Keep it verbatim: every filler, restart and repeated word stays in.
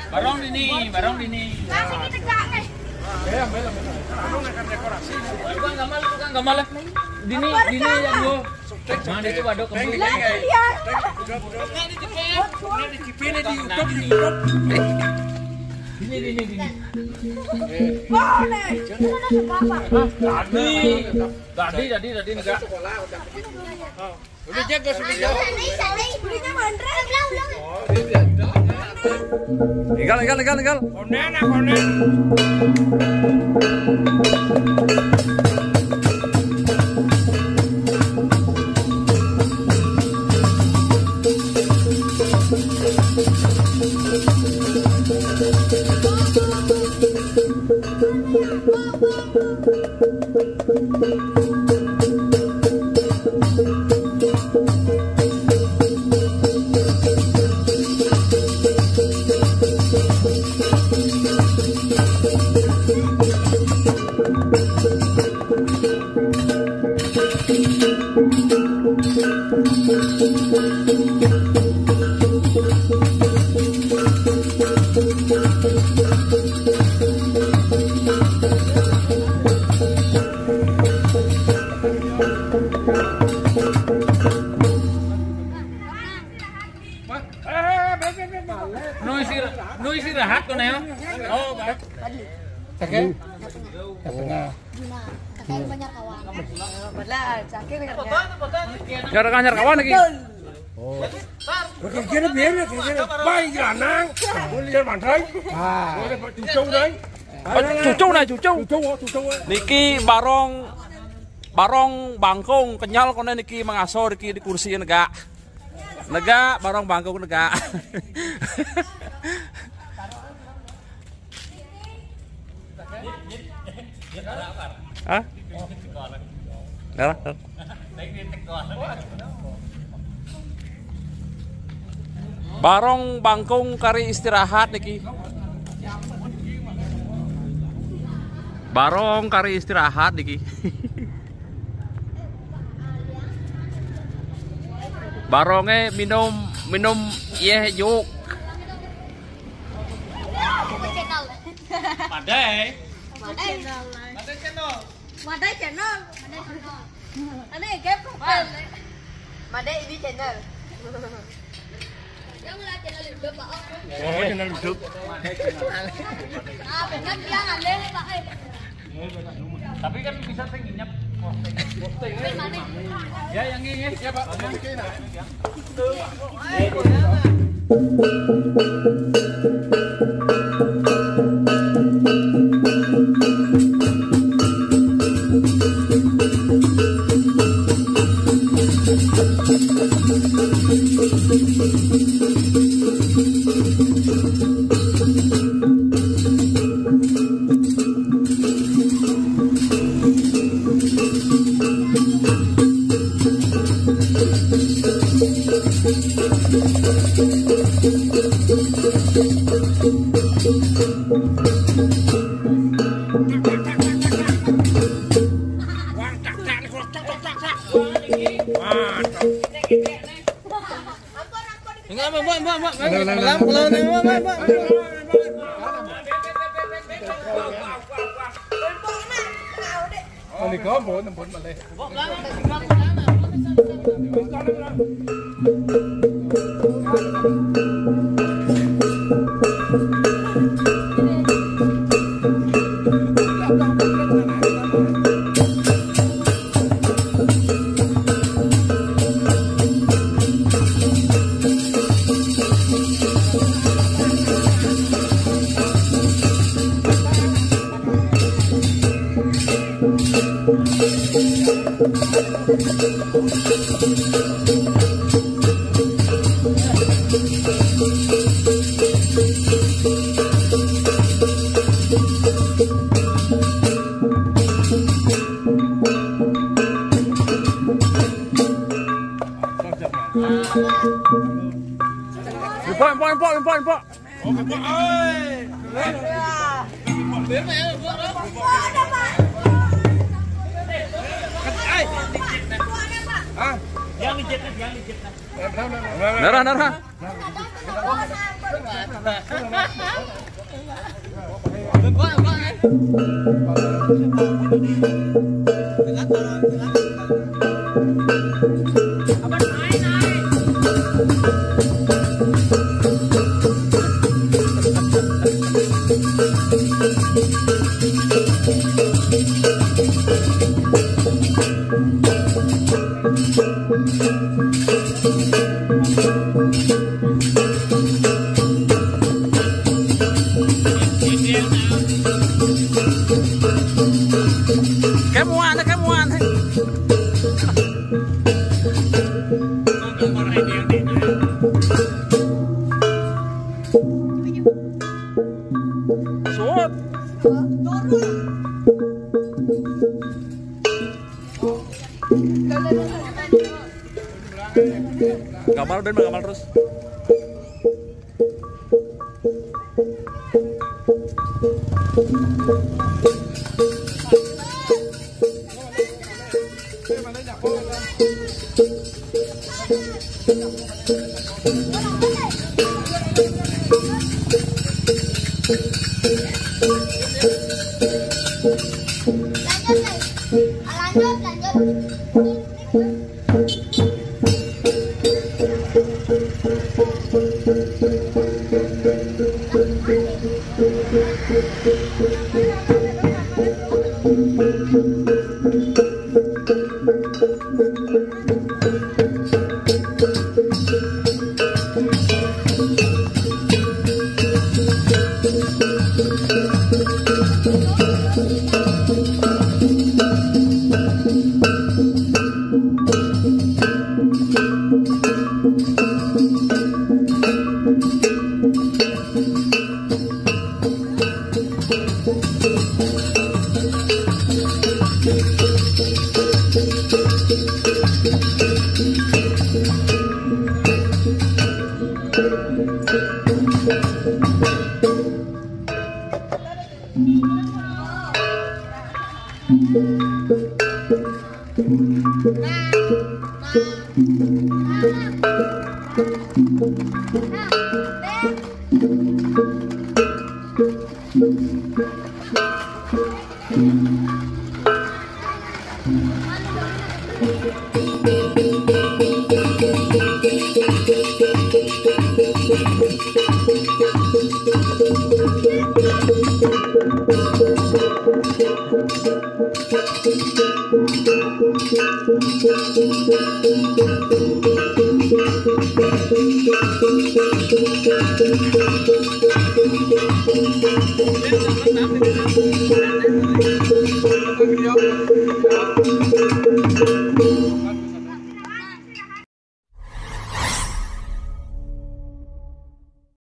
Barong dini, barong dini. Tukang gamal, tukang gamal. Dini, dini yang gua. Mana itu waduh kembali. Lah, iya. Ini di YouTube, di YouTube. Dini, dini, dini. Tadi, tadi, tadi, tadi enggak. Udah jago, udah jago. Tinggal, tinggal, tinggal, tinggal. Konen, ah, konen. Nu isi, nu isi rahat tuh, Neo. Oh, baik. Oke. Tengah. Gimana? Kakak banyak kawan. Padahal, cakir kan. Nyar kawan lagi. Oke, kira biar ya, kira. Baik, lanang. Boleh mantai. Ah. Boleh cucung, dai. Oh, cucung, nah, cucung. Cucung, oh, cucung, oh. Niki barong, barong bangkung kenyal kono niki mangaso niki di kursi nega. Nega, barong bangkung nega. Hah? Dah lah. Barong bangkung kari istirahat niki. Barong kari istirahat niki. Baronge minum, minum yeh juk. Madai. Madai. Madai channel. Madai channel. Madai channel. Ane game profile. Madai ini channel. Yang lah channel YouTube, Pak. Oh, channel YouTube. Ah, benar dia ngalih, Pak. Tapi kan bisa sing nginep posting. Posting. Ya, yang ini. Ya, Pak. Yang ini, nah. Enggak, Mbak, Mbak, Mbak, Mbak. Aduh, aduh, aduh. Mbak, Mbak, Mbak, Mbak. Oh, ini kau, Mbak, Mbak, Mbak. Empok, empok, empok, empok, empok. Darah, darah. Kemuan, kemuan. Suot. Gamal, Ben, gamal terus. Lanjut, lanjut.